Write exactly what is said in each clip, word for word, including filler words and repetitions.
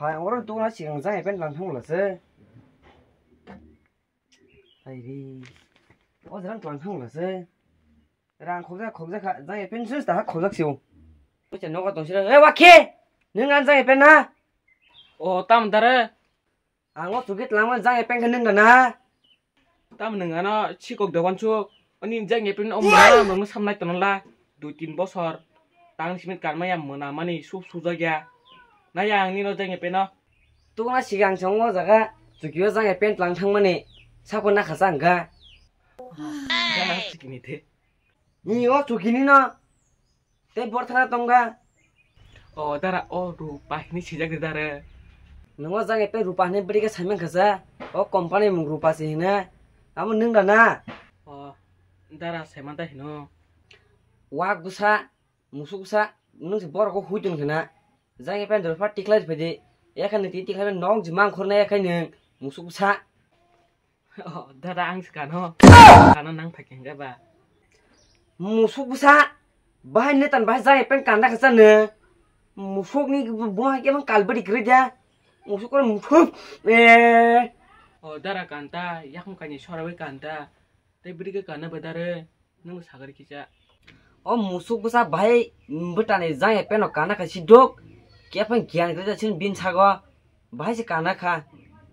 Hai, oro tungna sikang jang epen lang thang lase. Hai ri. O jang lang thang lase. Rang khokjak khokjak kha, jang epen sus ta khokjak siu. Ocha nogo tong sira. Eh, wakhe. Nung an jang epen na? O, tam dare. Ang o chukit langma jang epen khe nung da na? Tam nung ano sikok dogan chuk. Oni jang epen o mona mona samnai tonla. Dui tin bosor. Tang simit karma ya mona mani sup sujak ya. Na ya ang nino jang epen o. Tungna sigang chong o jaga. Chukio jang epen tlang thangmani. Sako na khasa ang ga. Jang sikini the. Ni o chukini no. Tei bor thana tongga. O dara, o rupa hini sijak de dara. Nungo jang epe rupa hini bwrwi khe saimang kha sa. O company mung rupa si hina. Amo nung da na? O dara saimanta hino. Wak bwsa, musuk bwsa, nung se borok o hui tong khna. Jang epe dor pha tikhlai phai di. Yakhai nung ti tikhlai nok jimang khorna yakhai nung musuk bwsa. Oh, dada ang se kano. Kano nang phai kengga ba. Musuk bwsa. Bahai netan bahai jai pen kanda kasa ne. Musuk ni buha ke bang kalbari kre ja. Musuk ko musuk. Eh. Oh, dara kanta, yakung kani sorawi kanta. Tei bwrwi ke kana ba dare. Nung sagari kisa. O musuk bwsa bahai bwtani jang epe no kana kha si dok. Khe phang giyan kre sin bin sago. Bahai se kana kha.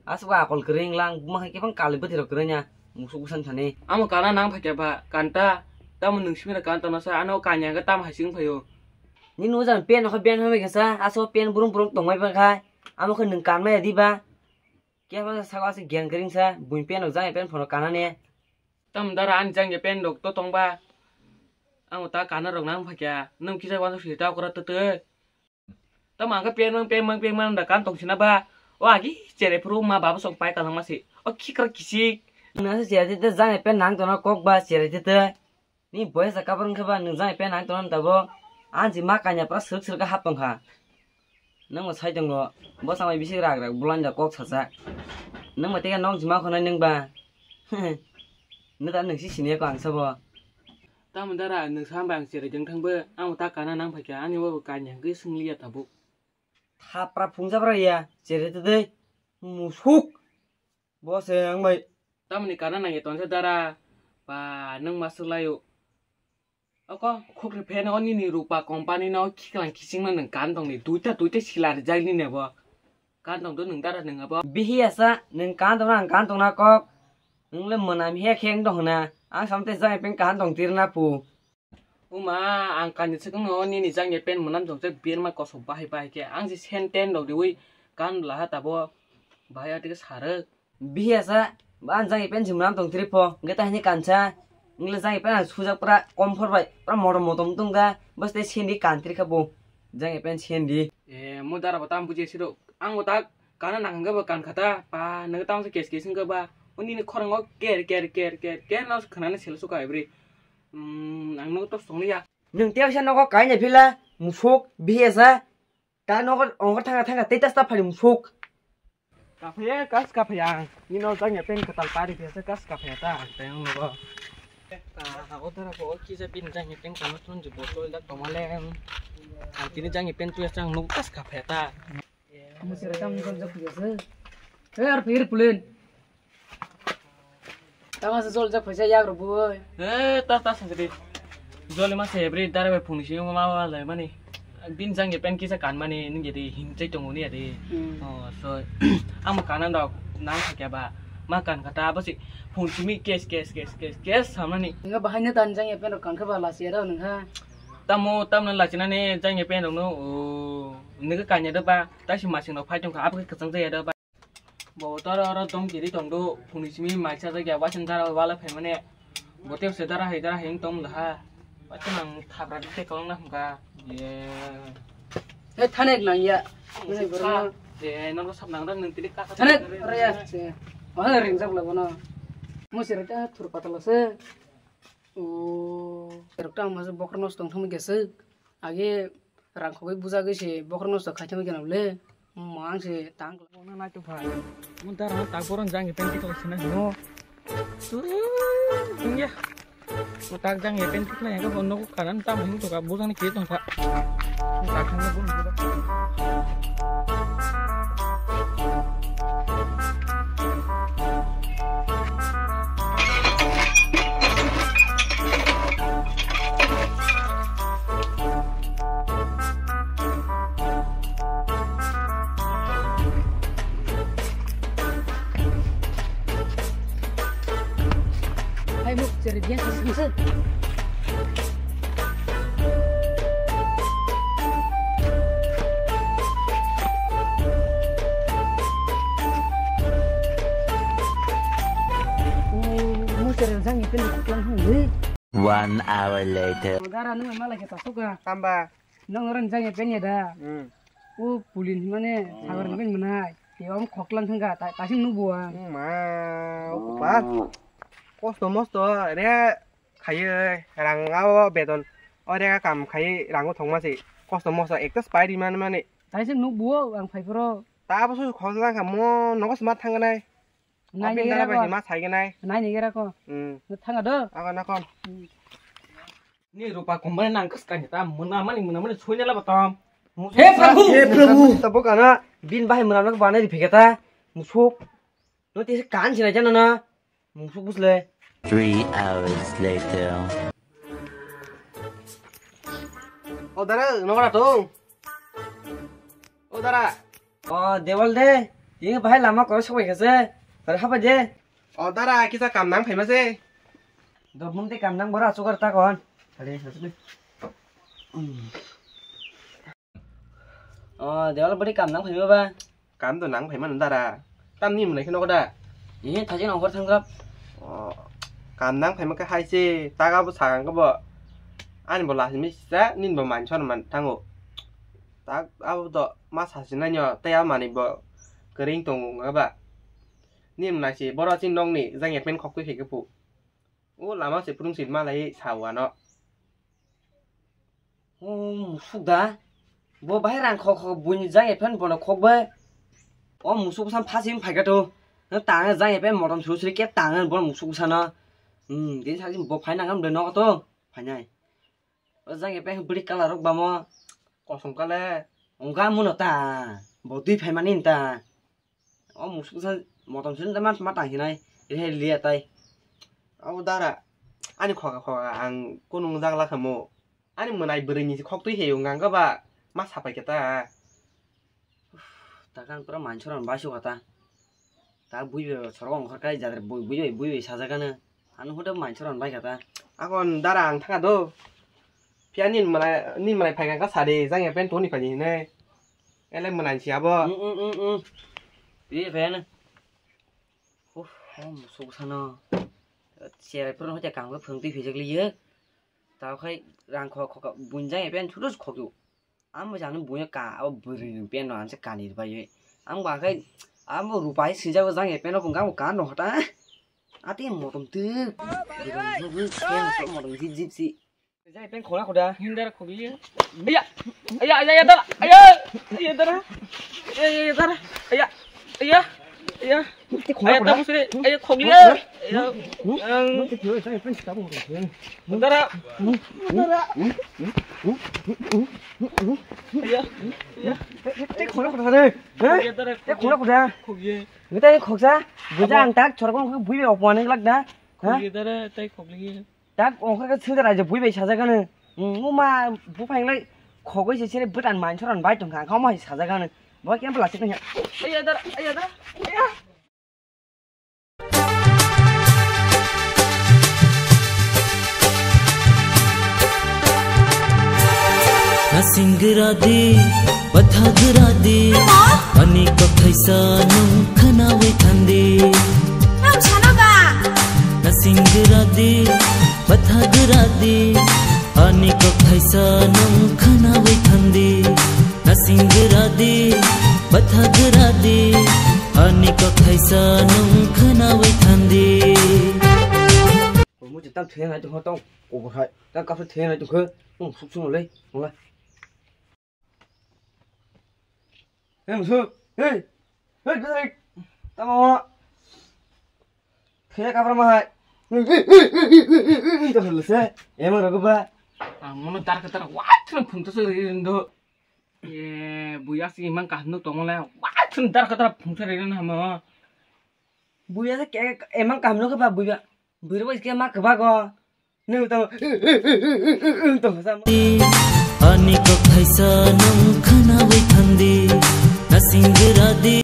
Asuk akol kring lang buma khe phang kali bwtwi rok kring ya. Musuk bwsa thani. Amo kana nang phakya ba kanta. Tamo nung simira kanta no sa ano kanya ga tam hasing phayo. Ni no jang pen kho ben kho kasa aso pen burum burum tongmai ba kha. Amo khe nung kanmai di ba. Khe phang sago asuk giyan kring sa bui pen no jang epe phono kana ne. Tam dara ani jang je pen rok to tongba. Ang ta kana rok nang phakya. Nung kisa wansa sui ta okra to te. Tam ang ka pen mang pen mang pen mang da kan tong sina ba. O agi chere phuru ma baba sok pai kalang ma si. O khikra kisik. Na se chere te jang pen nang tona kok ba chere te te. Ni boy sa kabar khe ba nung jang pen nang tona tabo. Anji ma kanya pra srwk srwk hap tong kha. Nang bo sai tongo, bo samai bisi rak rak bulan da kok sacha. Nang bo tega nok jima khonai nang ba. Nang ta nang si sini ko ang sabo. Tamo dara nang sam bang chere jeng thang bo, ang ta kana nang phaikha, ani bo kanya hwnkhe swngliya tabuk. Thapra phungjabra ya, chere tedei. Musuk. Bo se ang bai. Tamni kana nang ye tonse dara. Ba nang ma swlayo. Oko khukri pheno nini rupa company no khiklang kising no nung kan tong ni duita duita sila rijak ni nebo. Kan tong do nung dara nung abo. Bihi asa nung kan tong na ang kan tong na kok. Nung le mwnam he kheng dong na. Ang samte jang peng kan tong tir na pu. Uma ang kan ni sekong no nini jang ye pen mwnam tong se bir ma kosok bahai bahai ke. Ang si sen ten dok diwi kan laha tabo. Bahai ati ke sarek. Bihi asa, ba ang jang ipen jimram tong trip pho, hwnkhe ta hini kansa, wngkhe jang ipen ang sujak pura kom phor bai, pura motom motom tong da, bas tei sendi kan tri kha bo, jang ipen sendi. Eh, mo dara bo tam buji siro, ang bo ta kana nang hwnkhe bo kan khata, pa, nang tam se kes kes hwnkhe ba, uni ni khorang o ker ker ker ker ker no khana ni sel suka ibri. Hmm, ang no to song ya. Nung tiak sa nogo kaina phila, musuk, bihi asa. Ta nogo ongo thanga thanga tei tas ta phali musuk. Kaphaya kas kaphaya ang. Nino jang ya pen katal pari biasa kas kaphaya ta ang tayang nogo. Ka ha otara ko kisa bin jang ya pen kama tun je botol da tomale. Ang tini jang ya pen tu ya chang nuk kas kaphaya ta. Musira tam jol jak phiyasa. He ar phir pulen. Tama se jol jak phaisa yak rok boi. Eh, ta ta sa de. Jol ma se bri dara bai phung si ma ma lai mani. Bin jang ye pen kisa kan mani ning ye de hing chai tongo ni ya de. Hmm. Oh, so. Am kanan dok nang kha kya ba. Ma kan kha ta ba si phung si mi kes kes kes kes kes samani. Nga bahai ne tan jang ye pen rok kan kha ba la si ya da nang ha. Tamo tamno lachina ne jang ye pen rok no. Oh, nige kan ya da ba. Ta si masing rok phai tong kha abo ke kachang jaya da ba. Bo toro oro dom kiri tong do, phuni simi maisa jagya waising dara wala phaimane. Bo tep se dara hai dara hai tong da ha. Waising ang thapra de kolong na hungka. Ye. He thanek nang ya. Nini borok. Je no sab nang da nung tini ka. Thanek raya se. Wah ring jak labo no. Mo sir ta thur patalo se. O. Rok ta mo bokhor nos tong thum ge se. Age rang khogwi bujagwi se bokhorok nosto khai thangwi gwnang le. Mo ang se tang. Bono nai tongkha. Mo dara tak boron jang pen tik lai sina hino. Tungya. Mo tak jang pen tik lai ga bono ko karan tam hin to ka bujang ni ke tongkha. Tak hin bono. Bisa. Oh, musa rang jang ipen kuklang hung, eh. One hour later. Dara nung mala kita suka. Tamba. Nang orang jang ipen ya da. Hmm. Oh, pulin mane, hmm, sagar ipen mana. Ya om khoklang thangka, ta, tasim nubu ang. Hmm, ma, oh, kupa. Kosto mosto, re. Khaiye rang o beton, o rega kam khaiye rang o thongma se, kosto mosto ekta spari man mani. Taisem nuk buo ang phai phoro. Ta bo su khosla kha mo nogo sma thangnai. Nai. Apin ni dara gera bai ko. Ma sai gnai. Nai ni gera ko. Hmm. Thanga do. Ako na kon. Hmm. Ni rupa company nang kas kanya ta muna mani muna mani suina la batam. He Prabhu! He Prabhu! Tabo kana bin bahai muna nak banai di pheketa. Musuk. No te kan sinai jana na. Musuk busle. Three hours later. O dara, nokra tong. O dara. O, Debol de. Ini bahai lama koro sok bai kase. Tar hapa je. O dara, kisa kam nang phaima se. Dobum te kam nang bora sukar ta kon. Hale, sasuk. O, Debol bwrwi kam nang phaima ba? Kam do nang phaima no dara. Tamni mwnai khe nogo da? Ee, thajin ongkhor thangkha. O, kam nang phaima khe hai se, tak abo sakang khe bo. Ani bo lachimi sisa, nini bo manchor man thango. Tak abo do ma sasinai no, tei a manwi bo kwrwng tongo wngkha ba. Nini mwnai se, boro chini nokni jang apple khok twi phaikhe phu. O lama se phwrwng se malai sa o ano. O musuk da. Bo bahai rang khok khok buini jang apple bono khok bai. O musuk bwsa phasi phai kha to. Tang jang apple motom suri suri ke tang bono musuk bwsa no. Hmm, din sa bo phai nang am de no to. Phainai. O jang apple bwrwi colour rok bamo. Kosom kale. Ongka muno ta. Bo twi phaimani ta. O musuk sa motom sini da ma tang hinai, rehe liya tai. Abo dara, ani khoga khoga ang kunung jagla khamu. Ani mwnai bwrwi ni khok twi heyo ngang ba ma sapai khe ta. Takang pura manchor an baisuk kha ta. Ta bui bai sorok ongkhor kai jadre bui bui bai bui bai sajagano. Ano hote manchor an bai kha ta. Akon dara ang thanga do. Phiya nin mwnai, nin mwnai phai kha sadi, jang ya pen toni phai hinai. Ele mwnai si abo. Mm, mm, mm, mm. Ri pen. Uf, oh, musuk sano. Cherai pura hote kang phung twi phijak liye. Tao khai rang kho kho bun jang ya pen chutus khok yu. Amo jang buya ka, abo bwrwi pen no anse kani bai. Ang ba khai amo rupai sinjak jang ya pen no kung ka no hota. Ati motom tuk. Motom jip jip si. Jai peng khona khoda. Hindar khogli. Aya. Aya, aya, aya, dara. Aya. Aya, dara. Aya, aya, dara. Aya. Aya. Aya. Te khona khoda. Aya, tabu sure. Aya, khogli. Aya. Ang. Te khona khoda, jai peng tabu khoda. Dara. Dara. Aya. Aya. Te khona khoda re. Ha? Aya, dara. Te khona khoda. Khogli. Ngita khoksa. Buja ang tak chorkong bui opwaning lak da. Ha? Khogli dara, tai khogli. Tak ongkhor khe singjar aja bui bai sajagano. Muma buphang lai khogoi se sini bwtan mansoran bai tongkha, khama hai sajagano. Bo kempa lasik nang ya. Aya dara, aya dara, aya. Nasingra di, bathagra di, ani kothaisa nung khanawi thandi. Nang sana ba? Nasingra di, bathagra di, ani kothaisa nung khanawi thandi. Nasingra di, bathagra di, ani kothaisa nung khanawi thandi. Omo je tam theng hai tong tong obo hai. Tam kapsa theng hai tong khe. Omo suk sung le. Omo. Hey, musu. Hey. Hey, Patrick. Tamo. Khe kabra ma hai. To holo se. Emo rogo ba. Ang mono dar ka dar wa thun phun to se rindo. E, buya si mang ka no to mole. Wa thun dar ka dar phun se rindo hamo. Buya se ke emang kaham no khe ba buya. Bwrwi bai khe ma kwbago. Nwng tamo. Tamo sa. Ani kok thaisa nwng khwnawi thandi. Nasing gra di.